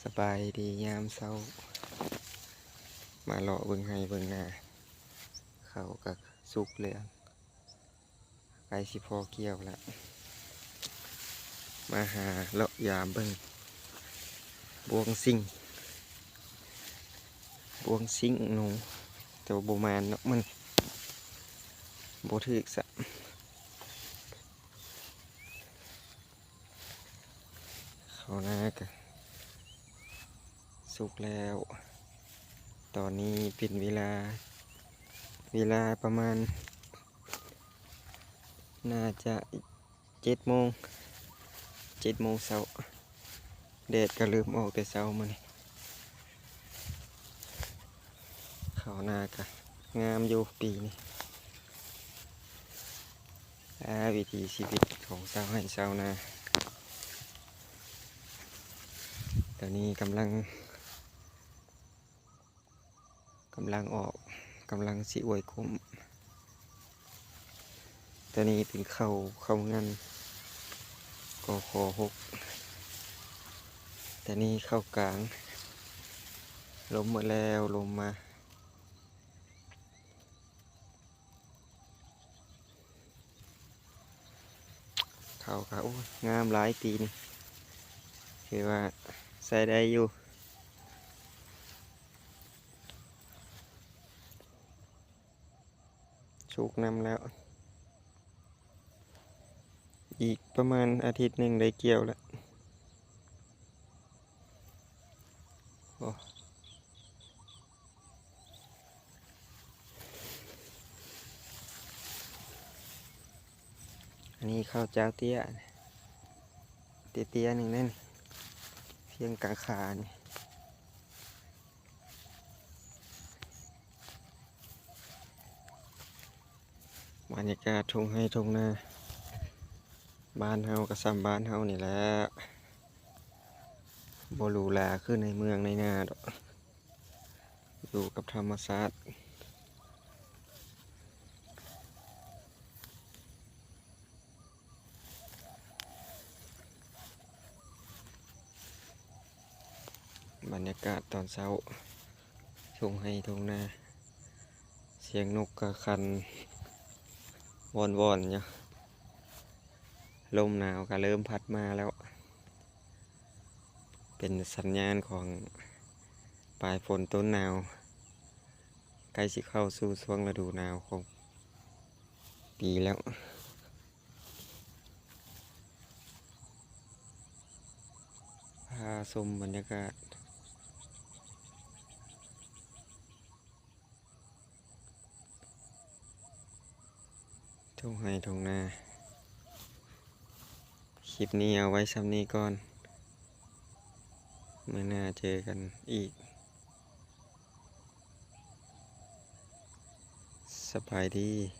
ສະບາຍດີຍາມເຊົ້າ ມາເລາະເບິ່ງໄຮ່ເບິ່ງນາ ເຂົ້າກໍສຸກແລ້ວ ໃກ້ຊິພໍກ່ຽວລະ ມາຫາເລາະຢາມເບິ່ງ ບວງຊິງ ບວງຊິງໜູ ແຕ່ວ່າບໍ່ໝານເນາະ ມັນບໍ່ຖືກຊະ. ເຂົ້ານາກະສຸກແລ້ວ ຕອນນີ້ເປັນເວລາ ເວລາປະມານ ໜ້າຈະເຈັດໂມງ ເຈັດໂມງເຊົ້າ ແດດກະເລີ່ມອອກແຕ່ເຊົ້າມື້ນີ້ ເຂົ້ານາກະງາມຢູ່ປີນີ້. ອາ ວິຖີຊີວິດຂອງຊາວໄຮ່ຊາວນາ ຕອນນີ້ກຳລັງ ກຳລັງອອກ ກຳລັງຊິອວຍກົມ ຕອນນີ້ເປັນເຂົ້າ ເຂົ້າງັນ ກຂ ຫົກ ຕອນນີ້ເຂົ້າກາງ ລົມມາແລ້ວ ລົມມາ. ເຂົ້າກະ ໂອ້ຍ ງາມຫຼາຍປີນີ້ ຖືວ່າໃຊ້ໄດ້ຢູ່ ສຸກນຳແລ້ວ ອີກປະມານອາທິດໜຶ່ງໄດ້ກ່ຽວແລ້ວ. ໂອ້ ອັນນີ້ເຂົ້າເຈົ້າເຕ້ຍ ເຕ້ຍໆ ໜຶ່ງເດ້ນີ້ ພຽງກາງຂານີ້. ບັນຍາກາດທົ່ງໄຮ່ທົ່ງນາ ບ້ານເຮົາກະສ່ຳບ້ານເຮົານີ້ແຫຼະ ບໍ່ຫຼູຫຼາຄືໃນເມືອງໃນນາດອກ ຢູ່ກັບທຳມະຊາດ. ບັນຍາກາດຕອນເຊົ້າ ທົ່ງໄຮ່ທົ່ງນາ ສຽງນົກກະຂັນວອນໆ ຢູ່ ລົມໜາວກະເລີ່ມພັດມາແລ້ວ ເປັນສັນຍານຂອງປາຍຝົນຕົ້ນໜາວ ໃກ້ຊິເຂົ້າສູ່ຊ່ວງລະດູໜາວຂອງປີແລ້ວ. ພາຊົມບັນຍາກາດ ທົ່ງໄຮ່ທົ່ງນາ ຄລິບນີ້ເອົາໄວ້ຊ່ຳນີ້ກ່ອນ ມື້ໜ້າເຈີກັນອີກ ສະບາຍດີ.